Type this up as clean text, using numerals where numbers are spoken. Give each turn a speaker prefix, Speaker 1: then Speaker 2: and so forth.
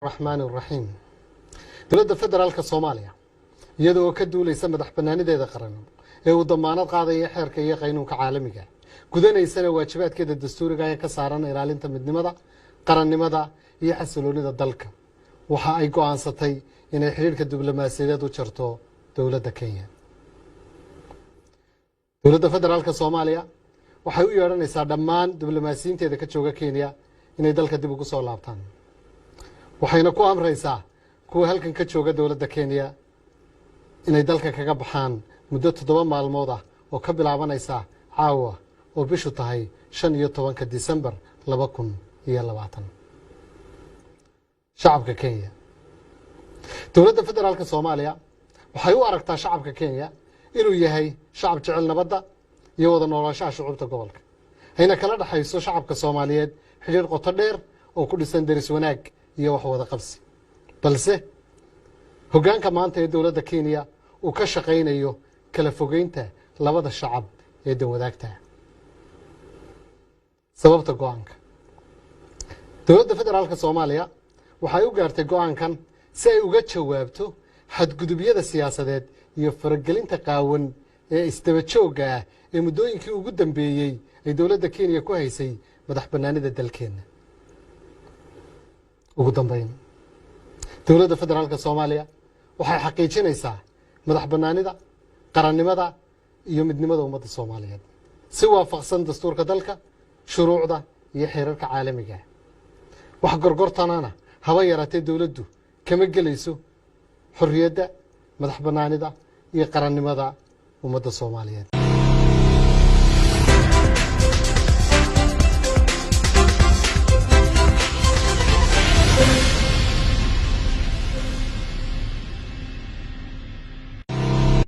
Speaker 1: Raxmaan Raxiim. Dowladda Federaalka Soomaaliya, iyada oo ka duulaysa madax banaanideeda qaran ee uu damaanad qaadaya xeerka iyo qaynuunka caalamiga, gudanaysana waajibaadkeeda dastuuriga ee ka saaran ilaalinta midnimada, qarannimada iyo xasiloonida dalka, waxa ay go'aansatay inay xidhiirka diblomaasiyadeed u jarto dowladda Kenya. Dowladda Federaalka Soomaaliya waxay u yeedhanaysaa dhammaan diblomaasiyiinteeda ka jooga Kenya inay dalka dib ugu soo laabtaan, waxayna ku amraysaa kuwa halkan ka jooga dowladda Kenya inay dalka kaga baxaan muddo 7 maalmood ah oo ka bilaabanaysa caawa oo bishu tahay 15-ka Disembar 2020. Shacabka Kenya: dowladda Federaalka Soomaaliya waxay u aragtaa shacabka Kenya inuu yahay shacab jecel nabadda iyo wada noolaanshaha shucuubta gobolka, ayna kala dhexayso shacabka Soomaaliyeed xidhiir qoto dheer oo ku dhisan deris wanaag iyo wax wada qabsi, balse hoggaanka maanta ee dowladda Kenya uu ka shaqaynayo kala fogeynta labada shacab ee danwadaagta. Sababta go'aanka: dowladda Federaalka Soomaaliya waxay u gaartay go'aankan si ay uga jawaabto xadgudubyada siyaasadeed iyo faragelinta qaawan ee isdaba joogga ah ee muddooyinkii ugu dambeeyey ay dowladda Kenya ku haysay madax bannaanida dalkeenna. Ugu dambeyn, dowladda Federaalka Soomaaliya waxay xaqiijinaysaa madax bannaanida, qarannimada iyo midnimada ummadda Soomaaliyeed si waafaqsan dastuurka dalka, shuruucda iyo xeerarka caalamiga. Wax gorgortanana haba yaraatee dowladdu kama gelayso xorriyadda, madax bannaanida iyo qarannimada ummadda Soomaaliyeed.